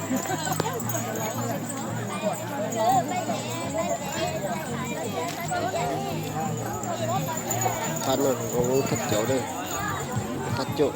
Thaj no, thaj cauv, thaj cauv.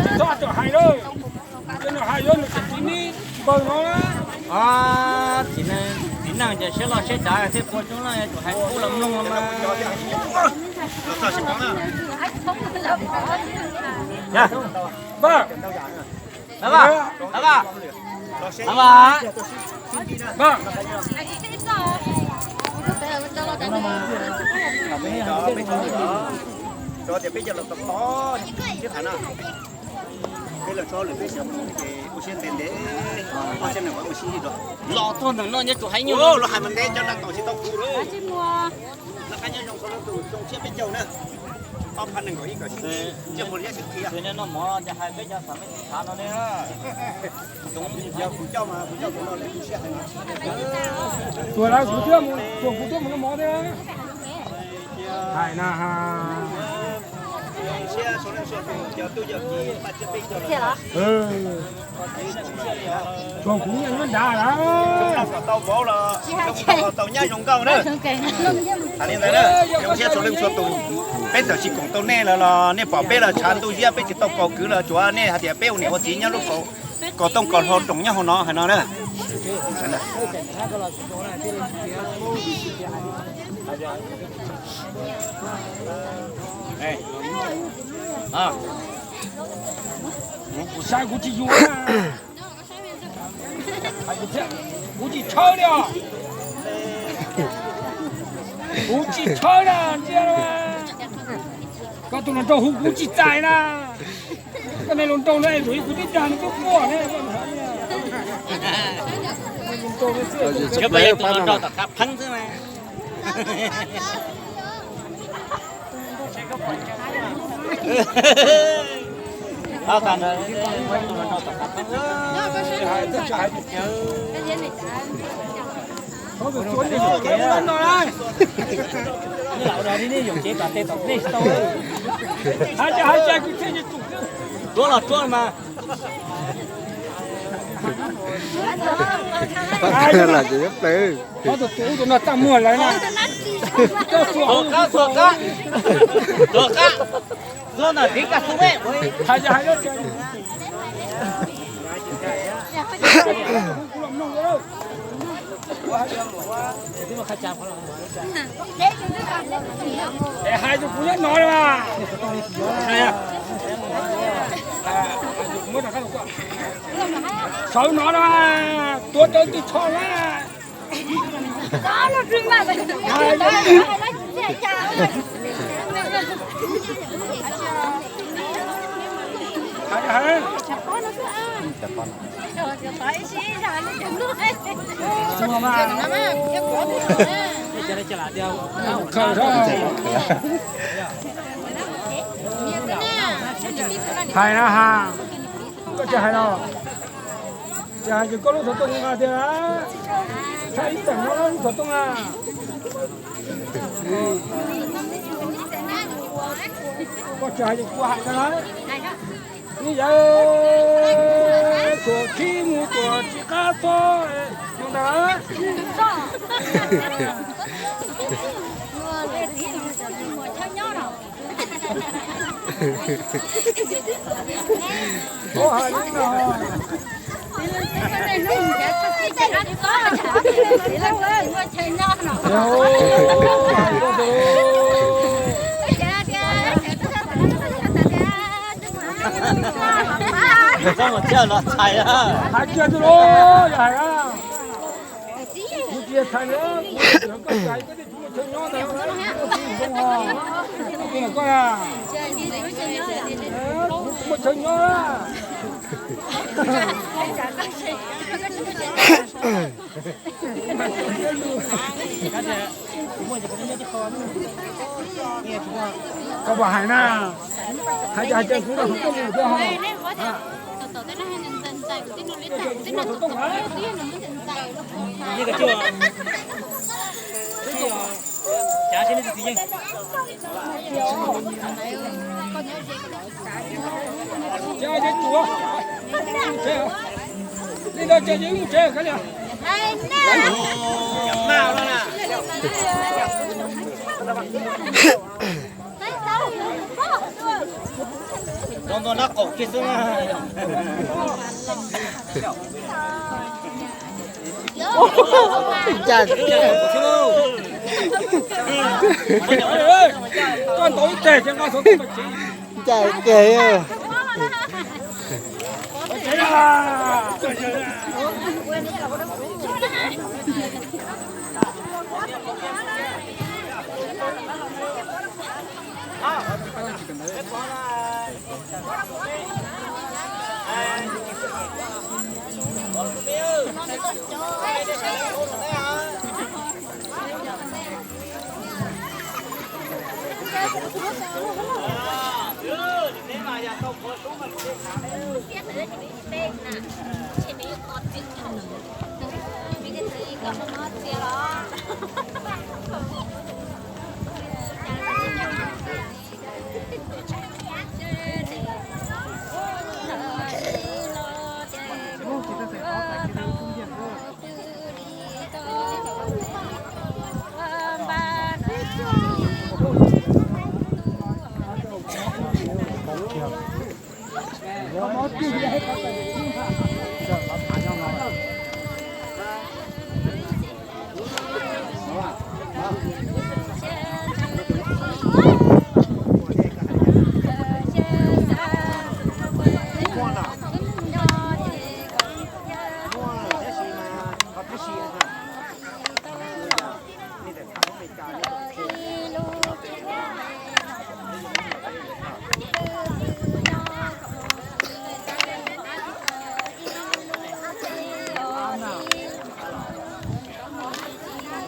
Tsis txhob hais lawm, ces nws hais yuav nws tus txiv neb npawg no. Txiv neej ces siab loj siab dav thiab, pua coob leej yuav tsum hais qub los mloog los mas. Npawg, npawg, npawg, npawg. Peb tias peb cov los tod tod sib tham no, peb los tso lwm peb xyov mus ces ua siab ntev ntev, ua siab ntev mus sib ntsib dua. Los txog ntawm no nyob tsum hais nyuj, los hais mas ntev cov dab tom tsis tau kuv lawm. Noj qab nyob zoo, zoo siab peb caug na. Ob phav nees nkaum ib kom sib ntsib, ntsej muag liab sib qhia. Noj mov ces hais peb cov xav me xav no ne. Yog kuv coj mas kuv coj kuv no lawm kuv siab heev. Tuaj lawm kuv thiab, tuaj kuv thiab mus noj mov thiab. Hais na ha. Tsuas kuv nyob nrad lawm. Tau vauv los tau nyab zoo nkauj na. Hais li ntawd na, zoo siab txhua leej txhua tus. Peb txawm tsis koom tau nej lawm los nej pom peb los tshav ntuj ziab, peb tsis tau kaus kwv los tsuav nej hais tias peb ua niam ua txiv nyob lub kaus, kaus tooj kaus hlau roos nyob hauv no hais no na. Kuv saib kuv tsis yuav. Kuv tsis tshawb li os. Kuv tsis tshawb na, ntsia, koj tus hluas nraug hu kuv tsis txais na. Koj niag hluas nraug no es kuv twb dag nws twb quaj ne. Tus hluas nraug tom qab pheeb xwb mas. Tuav los tuav mas. Tus no txaj muag lawm na. Tuav qab, tuav qab, tuav qab. Tuav ntawm tiv kaj xub me. Es hais tus kuv nyob no na. Sawv no na, tuav cov twg tsho na. Hais na ha, koj tsis hais los? Tsis hais ces koj lub xov tooj nqa tiag, tshaj ib teem no lub xov tooj na. Koj tsis hais ces kuv hais no na. Ib yam tuam txhib mus tuam tsis qab txob, mus ntag. Hais kiag twb los, yog hais na, kuv tsis txhais li, kuv tsis hais koj, koj tsis muaj chaw nyob ntag, koj na, kuv tsis muaj chaw nyob. Koj puas hais na? Hais ces hais ces kuv los kuv tuaj mus thiab ho. Li ntawd ces mus tsev. Zoo nkaus nab qaum kiag xwb na. Ncaj tiag. Koj ntaus ib teg ces nqa xov tooj mus tsev. Ncaj tiag.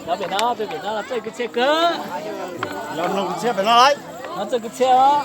Cov pem no, pem no los txawj kwv txhiaj kawg. Los mloog kwv txhiaj pem no lauj. No txawj kwv txhiaj os.